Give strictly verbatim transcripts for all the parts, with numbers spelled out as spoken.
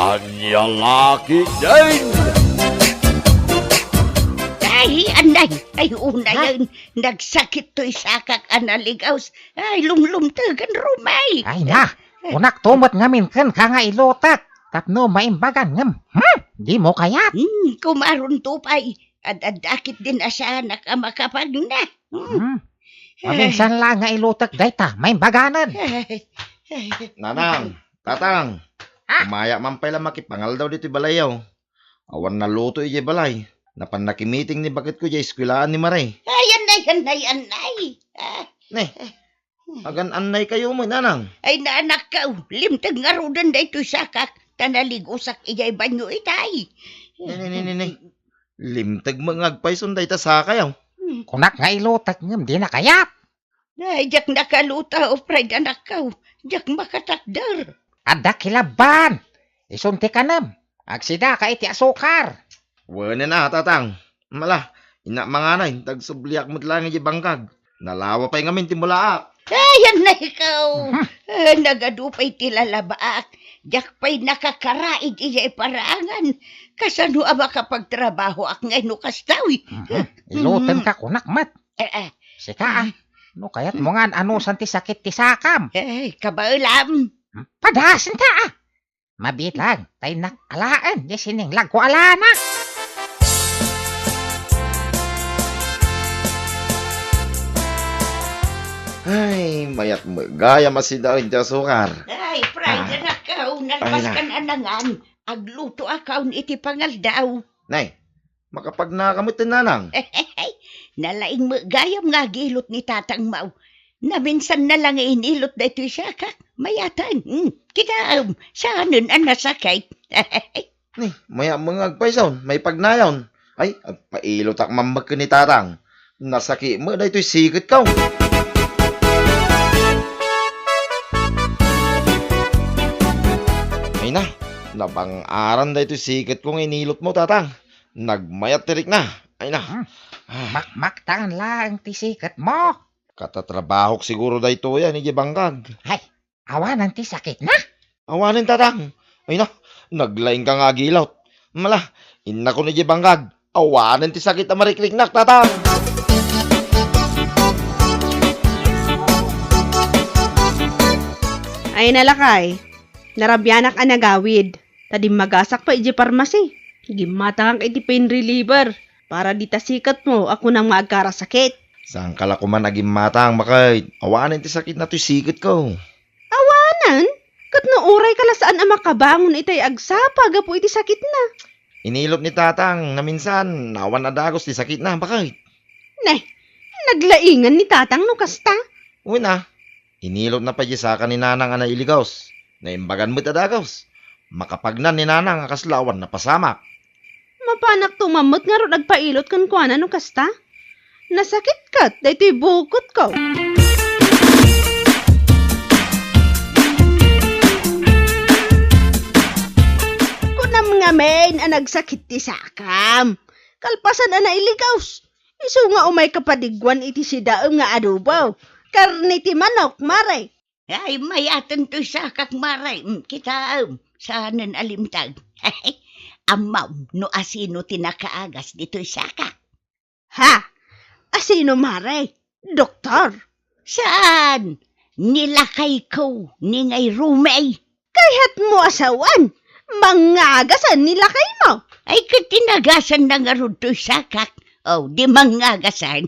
Ania la ketdin? Ay, anay! Ay, unay, ay, nagsakit toy sakak a naligaws. Ay, lumlumtegen, Rumay. Ay na, kunakto met ngamin kenka nga ilutek tapno maimbagan ngem, hmm, dimo kayat. Hmm, kumaron to pay. Ad-adda ketdin a saanak a makapagna. Hmm. Hmm. Maminsan la nga ilutek dayta, maimbaganen. Ay, ay. Nanang, tatang, Ah? Umaya man pay la makipangaldaw ditoy balayyo. Awan naluto idiay balay. Napan nakimiting ni baketko idiay eskuelaan ni Mare. Ay, anay, anay, anay. Ah. Ne, agan-annaykayo met, nanang? Ay, naanakkaw, limteg ngaruden daytoy sakak, ta naligosak idiay banyo itay. Ne, ne, ne, ne, ne. Limteg met nga agpayson dayta sakayo. Hmm. Kunak nga ilutek ngem dina kayat. Ay, diak nakaluta, Fred, anakkaw. Diak makatakder. Adda kilabban. Isun ti kanem. Agsidaka iti asukar. Wen a, tatang. Mala, innak manganay, ta agsubliak met laeng idiay bangkag. Nalawa pay ngamin ti mulaak. Ay, anay ikaw. Mhm. Eh, nagadu pay ti lalabaak. Diak pay nakakaraid idiay paraangan. Kasano a makapagtrabahoak nga no kasta, uy? Mhm. Ilutenka kunak met. Eh, eh. Sika, ah. No kayatmo nga an-anusan ti sakit ti sakam. Eh, kabaelam. Hmm? Padasen ta, ah. Mabiit laeng, ta innak alaen, diay sininglag ko alana. Ay, mayat met gayam a sidaen ti asukar. Ay, Fred, Ah. anakkaw, nalpas Ay, na. Kan anangan. Aglutoakon iti pangaldaw. Nay, makapagnaka met, nanang. Nalaing met gayam nga agilot ni tatangmo. Naminsanna la nga inilot daytoy sakak. Mayaten. Hmm, kitaem, saanen a nasakit. Ni, mayat met nga agpayson, maipagnayon. Ay, agpailotak man met ken ni tatang. Nasakit met daytoy siketko. Ay na, nabang-aran daytoy siketko nga inilotmo, tatang. Nagmayat ti rikna. Ay na. Hmm. Ah. Makmaktan laeng ti siketmo. Katatrabahok siguro daytoy a idiay bangkag. Ay, awanen ti sakitna? Awanen, tatang. Ay na, naglaingka nga agilot. Mala, innakon idiay bangkag. Awanen ti sakit a marikriknak, tatang. Ay na, lakay. Narabianak a nagawid. Ta dimmagasak pay idiay parmasi. Gimmatangak iti pain reliever para dita siketmo a kunam nga agkarasakit. Saanka la koman a gimmatang, baket. Awanen ti sakitna toy siketko. Awanen? Ket no urayka la saan a makabangon itay agsapa gapu iti sakitna. Inilot ni tatang, naminsan, awan a dagus ti sakitna, baket. Ne, naglaingan ni tatang no kasta? Wen a, inilotna pay diay saka ni nanang a nailigaws. Naimbagan met a dagus. Makapagnan ni nanang a kasla awan napasamak. Mapanakto man met ngarud agpailot kenkuana no kasta? Nasakit ket daytoy bukotko. Kunam ngamin a nagsakit ti sakam. Kalpasan a nailigaws. Isu nga umayka padigguan iti sidaem nga adobo. Karne ti manok, Mare. Ay, mayaten toy sakak, Mare. Mm, kitaem, saanen a limteg. Ammom no asino ti nakaagas ditoy sakak? Ha? Asino, Mare? Doktor? Saan? Ni lakayko, ni ngay Rumay. Kayatmo a sawen, mangngagasan ni lakaymo. Ay, ket ti nagasanna ngarud toy sakak. Oh, di mangngagasan.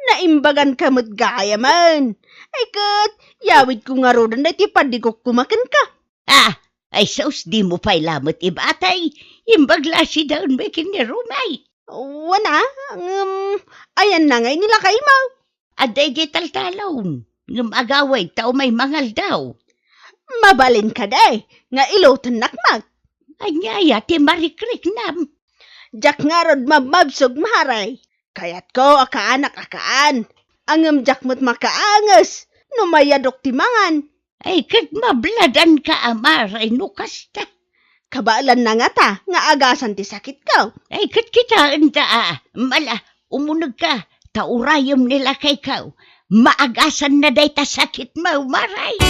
Naimbaganka met gayamen. Ay ket, yawidko ngaruden daytoy padigukko kenka. Ah, ay sus, dimo pay lamet ibatay. Imbag la sidaenmi ken ni Rumay. Wen a, ngem, ayanna ngay ni lakaymo? Adda idiay taltalon, ngem agawid ta umay mangaldaw. Mabalin kadi nga ilutennak met. Ania aya ti marikriknam? Diak ngarud mabmabsog, Mare. Kayatko a kaanak a kaan. Ngem diak met makaanges no mayadok ti mangan. Ay, ket mabladanka a Mare no kasta. Kabaelanna ngata nga agasan ti sakitko. Ay, ket kitaen ta a, mala, umunegka, ta urayem ni lakayko. Maagasanna dayta sakitmo, Mare.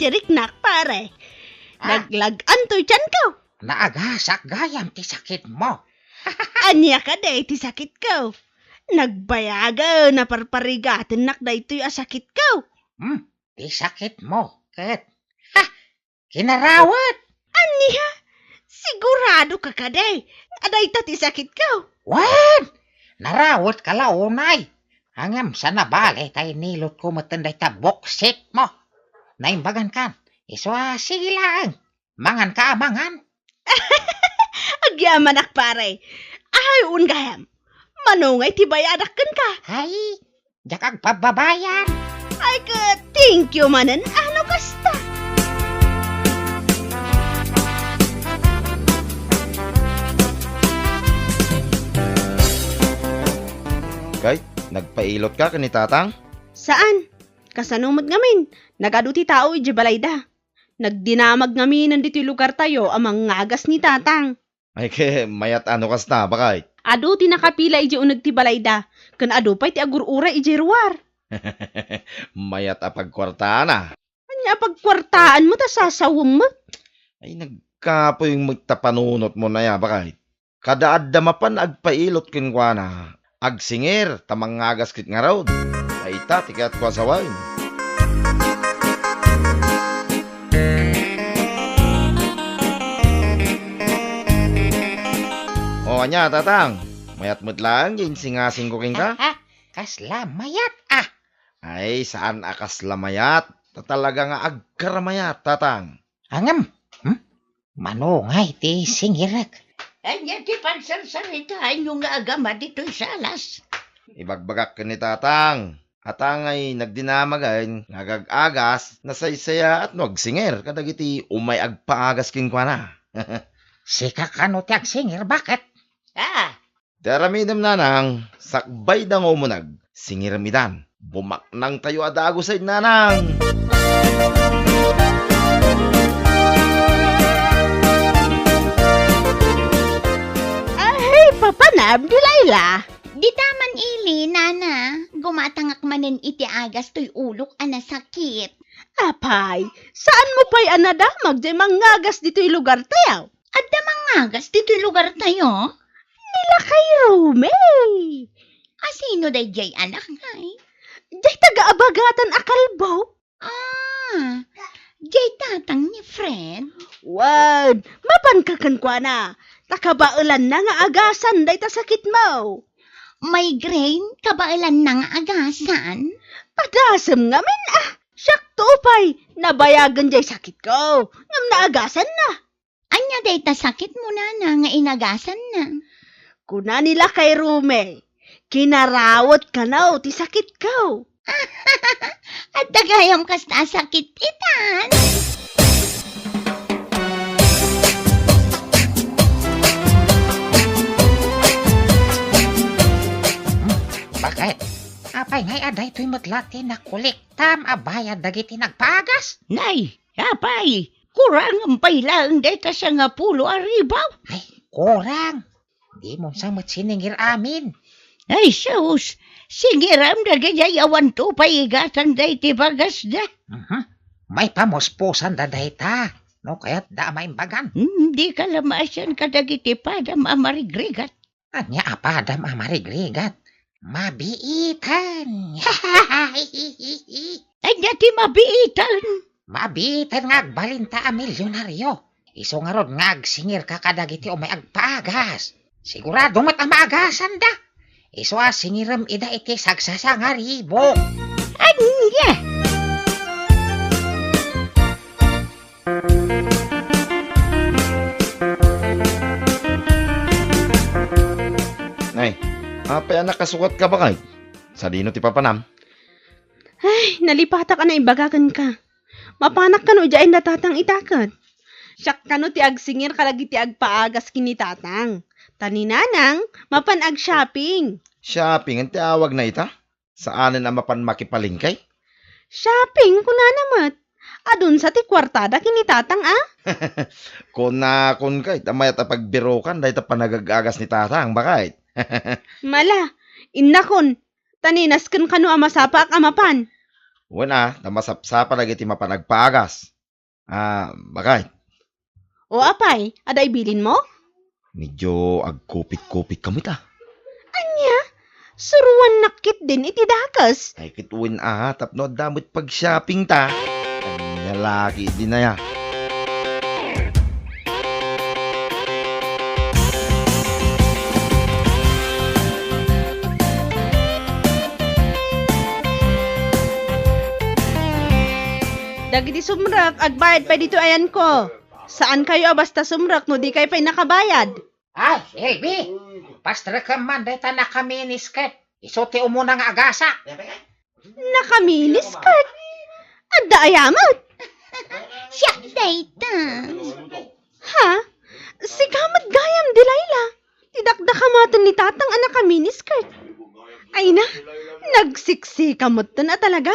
ti riknak, pare. Ah. Naglag-an toy tianko. Naagasak gayam ti sakitmo. Ania kadi ti sakitko? Nagbayagen a parparigatennak daytoy a sakitko. Hmm, ti sakitmo, ket, ha, kinarawet. Ania? Sigurado ka kadi a dayta ti sakitko? Wen! Narawet ka la unay. Ngem sa nabali ta inilotko metten dayta buksitmo. Naimbagan kan. Isu a, sige laeng. Mangan ka a mangan. Agyamanak, pare. Ay, un gayam. Mano ngay ti bayadak kenka? Ay, diak agpababayan. Ay, ka, thank you manen, ano kasta? Kay, nagpailot ka ken ni Tatang? Saan? Kasano met ngamin? Nagadu ti tao idiay balayda. Nagdinamag ngaminen ditoy lugartayo a mangngagas ni Tatang. Ay, ke, mayat a no kasta, bakay? Adu ti nakapila idiay uneg ti balayda, ken adu pay ti agur-uray idiay ruar. Mayat a pagkuartaan, a. Ania a pagkuartaanmo ta sasawem met? Ay, nagkapoy met ta panunotmo aya, bakay? Kada adda mapan agpailot kenkuana, agsingir ta mangngagas ket ngarud. Dayta ti kayatko a sawen. O, ania, Tatang? Mayat met laeng ti insingasingko kenka? Ha? Kasla mayat, a? Ay, saan a kasla mayat. Ta talaga nga agkaramayat, Tatang. Ngem, hmm? Mano ngay ti singirek? Ania ti pagsarsaritaanyo nga agama ditoy salas? Ibagbagak ken ni Tatang. Ata ngay nagdinamagen nga agag-agas, nasaysayaat no agsingir kadagiti umay agpaagas kenkuana. Sika kano ti agsingir, baket? Ah, Ti aramidem, Nanang, sakbay da nga umuneg, singirem idan. Bumaknangtayo a dagusen, Nanang! Ay, papanam, Delilah! Dita man ili, Nana. Gumatangak manen iti agas toy ulok a nasakit. Apay, saanmo pay a nadamag diay mangngagas ditoy lugartayo? Adda mangngagas ditoy lugartayo? Ni Lakay Rumi. A, sino daydiay a lakay? Diay taga-abagatan a kalbo. Ah, diay tatang ni Fred? Wen, mapanka kenkuana. Ta kabaelanna nga agasan dayta sakitmo. Migraine, kabaelanna nga agasan? Padasem ngamin, a. Siakto pay, nabayagen diay sakitko, ngem naagasanna. Ania dayta sakitmo, Nana, nga inagasanna? Kuna ni Lakay Rumi, kinarawet kano ti sakitko. Adda gayam kasta a sakit itan. Hmm, baket? Apay ngay a daytoy met la ti nakolektam a bayad dagiti nagpaagas? Nay, apay, kurangem pay laeng dayta sangapulo a ribu? Ay, kurang. Dimon sa met siningir amin. Ay, sus! Singirem dagiti awan to pay igatan dayta bagasda. Mhm. Maipamuspusanda dayta, no kayatda a maimbagan. Hmm, dika la maasian kadagiti padam a marigrigat. Ania a padam a marigrigat? Mabiiten. Ania ti mabiiten? Mabiiten nga agbalinta a milionario. Isu ngarud nga agsingirka kadagiti umay agpaagas. Sigurado met a maagasanda. Isu a singirem ida iti sagsasangaribo. Ania? Nay, apay a nakasukatka, bakay? Sadino ti papanam? Ay, nalipatak a naibaga kenka. Mapanak kano idiay inda Tatang ita ket? Siak kano ti agsingir kadagiti agpaagas ken ni Tatang. Ta ni Nanang, mapan ag-shopping. Shopping ti awagna ita? Saanen a mapan makipalengke? Shopping, kunana met. Adunsa ti kuartada ken ni Tatang, a? Kunakon kay, ta mayat a pagbirokan dayta panagag-agas ni Tatang, bakay? Mala, innakon, ta ni nasken kano a masapaak a mapan. Wen a, ta masapsapa dagiti mapan agpaagas. Ah, bakay? O apay, adda ibilinmo? Medyo agkupit-kupit kami ta. Ania? Suruannak ketdin iti dakes. Ay, ket wen a, tapno adda met pag-shopping ta. Ania la ketdin aya? Dagiti sumrek, agbayad pay ditoy ayanko. Saankayo a basta sumrek no dikay pay nakabayad. Ay, Elvi, pastrekam man dayta naka-miniskirt. Isu ti umuna nga agasa. Naka-miniskirt? Adda aya met? Siak dayta. Ha? Sika met gayam, Delilah. Ti dakdakamaten ni Tatang a naka-miniskirt. Ay na, nagsiksika metten a talaga.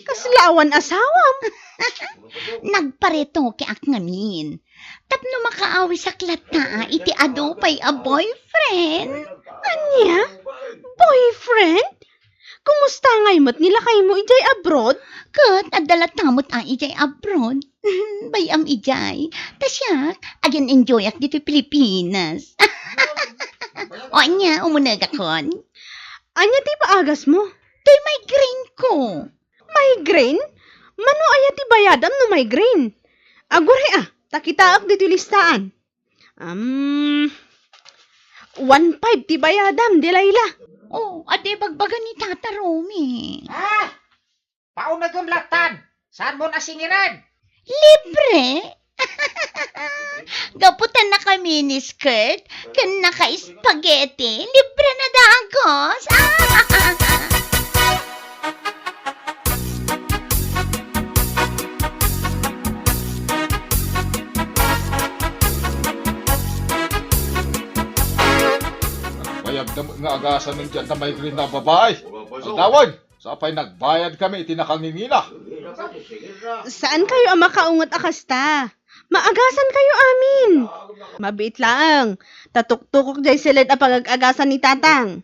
Kasla awan asawam. Nagparetokeak ngamin. Tapno makaawisak latta iti adu pay a boyfriend. Ania? Boyfriend? Kumusta ngay met ni lakaymo idiay abroad? Ket adda latta met a idiay abroad. Bay-am idiay. Ta siak, agen-enjoyak ditoy Pilipinas. O ania, umunegakon? Ania ti paagasmo? Toy migraine ko. Migraine? Mano aya ti bayadam no migraine? Aguray a, ta kitaek ditoy listaan. Um, one five ti bayadam, Delilah. Oh, adi bagbaga ni Tata Romy. Ah! Paunegem lattan. Saanmo a singiren? Libre? Gapu ta naka-miniskirt ken naka-spaghetti, libre na dagos. Bayag na nga agasan ng dyan na may green na babae. Ang dawan, sa pay nagbayad kami iti nakangingina. Saankayo a makaunget a kasta? Maagasankayo amin. Mabiit laeng. Ta tuktukok jay siled a pagag-agasan ni Tatang.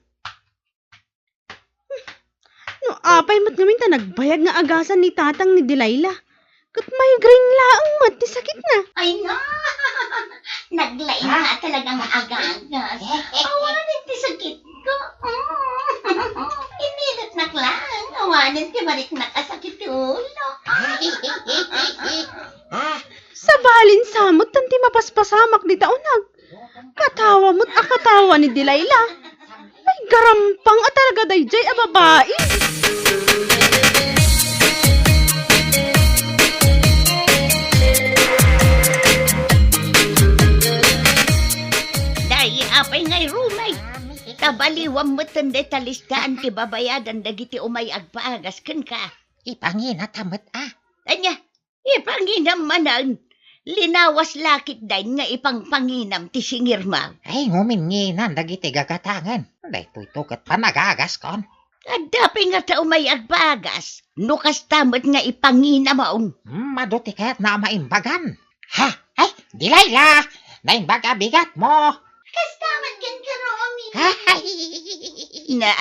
No apay met ngamin ta nagbayag nga agasan ni Tatang ni Delilah. Ket migraine laeng met ti sakitna. Ay na! Naglaing nga talaga nga agagas. Awanen ti sakitko. Inilotnak laeng. Awanen ti mariknak a sakit ti ulo. Sabalin sa met tan ti mapaspasamak dita uneg. Katawa met a katawa ni Delilah. Ay, garampang a talaga daydiay a babai. Daydi apay ngay rumay. Kabaliwam met dayta listaan ti babayadan dagiti umay agpaagas kenka. Ipangina ta met a. Ania? Ipanginam manen, linawas la ketdin nga ipangpanginam ti singirmo. Ay, nguminginan dagiti gagatangen. Daytoy to ket panagagaskon. Adda pay ngata umay agpaagas, no kasta met nga ipanginamon. Hmm, adu ti kayatna a maimbagan. Ha? Ay, Delilah! Naimbag a bigatmo! Kasta met kenka, Romy. Ay! Na,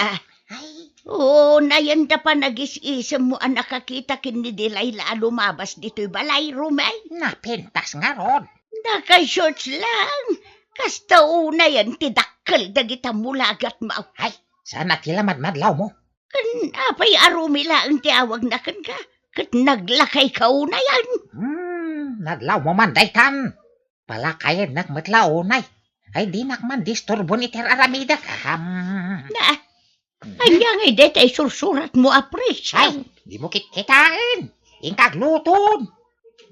Ay. Unayen ta panagis-isemmo a nakakita ken ni Delilah a lumabas ditoy balay, Romel. Napintas ngarud. Naka-shorts lang. Kasta unayen ti dakkel dagita mulagatmo. Ay, saan a ti la madmadlawmo? Ken apay a Romy laeng ti awagna kenka? Ket naglakayka unayen. Hmm, nadlawmo man daytan. Palakayennak met la unay. Ay, dinak man disturbon iti ar-aramidek. Ahem. Na, ania ngay dayta isursuratmo a presyo? Ay, dimo kitkitaen. Inka agluton.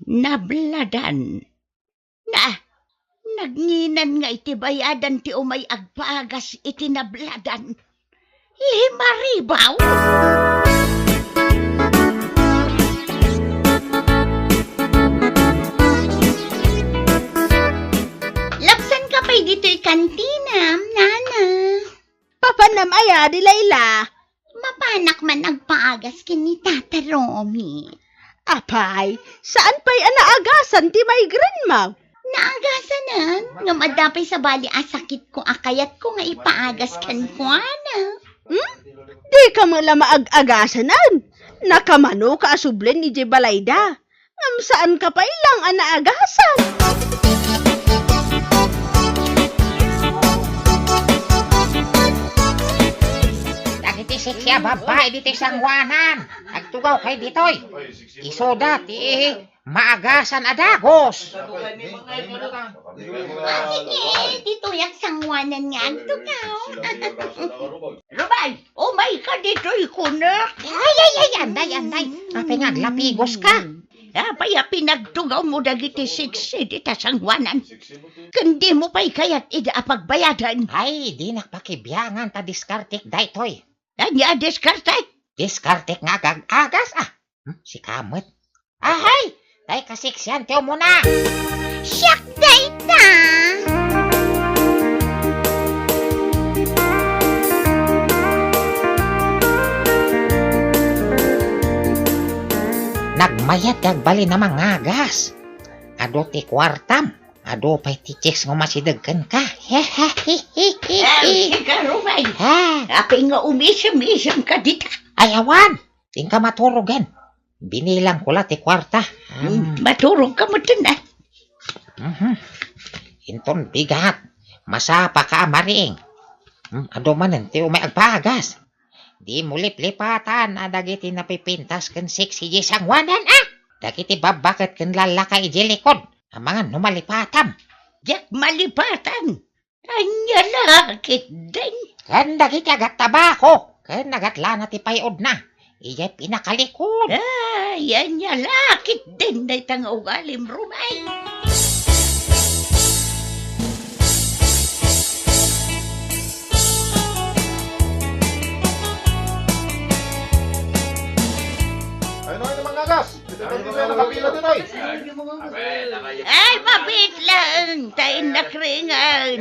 Nabladan. Na, nagnginan nga iti bayadan ti umay agpaagas iti nabladan. Lima ribu? Labsanka pay ditoy kantinam, nana. Papanam aya, Delilah? Mapanak man agpaagas ken ni Tata Romy. Apay, saan pay a naagasan ti migraine mo? Naagasanen, ngem adda pay sabali a sakitko a kayatko nga ipaagas kenkuana. Hmm? Dika met la maag-agasanen? Nakamanoka a sublen idiay balayda, ngem saanka pay lang a naagasan. Dagiti seksi a babbai ditoy sangoanan, agtugawkay ditoy. Isuda ti maagasan a dagus. Sige, ditoy a sangoanan nga agtugaw. Rumay, umayka ditoy kunak. Ay, ay, ay, anday, anday. Apay nga aglapigoska? Apay a pinagtugawmo dagiti seksi dita sangoanan? Ken dimo pay kayat ida a pagbayadan? Ay, dinak pakibiangan ta diskartek daytoy. Ania a diskarte? Diskartek nga agag-agas, ah. Hmm, sika met. Ahay! Tay kaseksian ti umuna. Siak dayta! Nagmayat ti agbalin a mangagas. Adu ti kuartam. Adu pay ti chicks nga umasideg kenka. Ay, sika, Rumay. Ha? Apay nga umisem-isem ka dita? Ay, awan. Inka maturogen. Binilangko la ti kuarta. Hmm, maturogka metten, ah. Mhm. Inton bigat, masapaka a mariing. Hmm, adu manen ti umay agpagas. Dimo liplipatan a dagiti napipintas ken seksi idiay sangoanan, ah. Dagiti babba ket ken lallaka idiay likod. Amangan no malipatam. Diak malipatan. Ania la ketdin? Ken dagiti agattabako, ken agatlana ti pay-odna, idiay pinakalikod. Ay, ania la ketdin dayta nga ugalim, Rumay? Ay, no, ay, mangagas! Nakapila ditoy. Ay, mabit lang, ta innak ringan.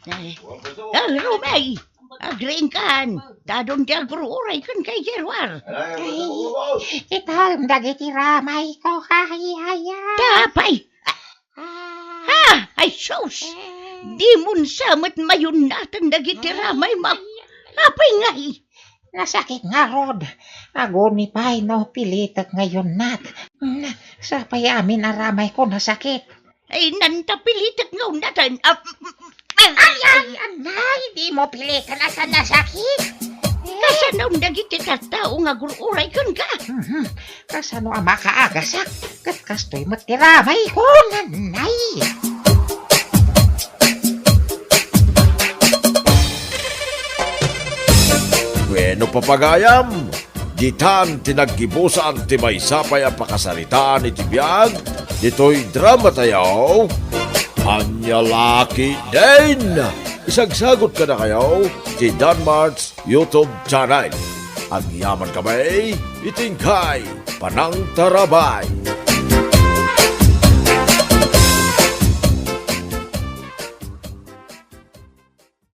Ay, ah, Rumay, agriingkan. Dadun ti agur-uray ken kay Gerwar. Ay, italem dagiti ramayko, ay, ay, ay. Tapay. Ah. Ha? Ay, sus! Dimon sa met mayunnaten dagiti ramaymo. Apay ngay? Nasakit ngarud. Aguni pay no pilitek nga yunnat. Na, sapay amin a ramayko nasakit. Ay, nanta pilitek nga unnaten. Ah, ay, ay, anay, dimo pilitan a sa nasakit. Kasano dagiti tattao nga agur-uray kenka? Mhm. Kasano a makaagasak? Ket kastoy met ti ramayko, nanay. Bueno, papagayam, ditan ti naggibusan ti maysa pay a pakasaritaan iti biag ditoy drama tayo, Ania La Ketdin. Isagsagut kadakayo ti Danmart's YouTube channel. Agyaman kami iti inkay panangtarabay.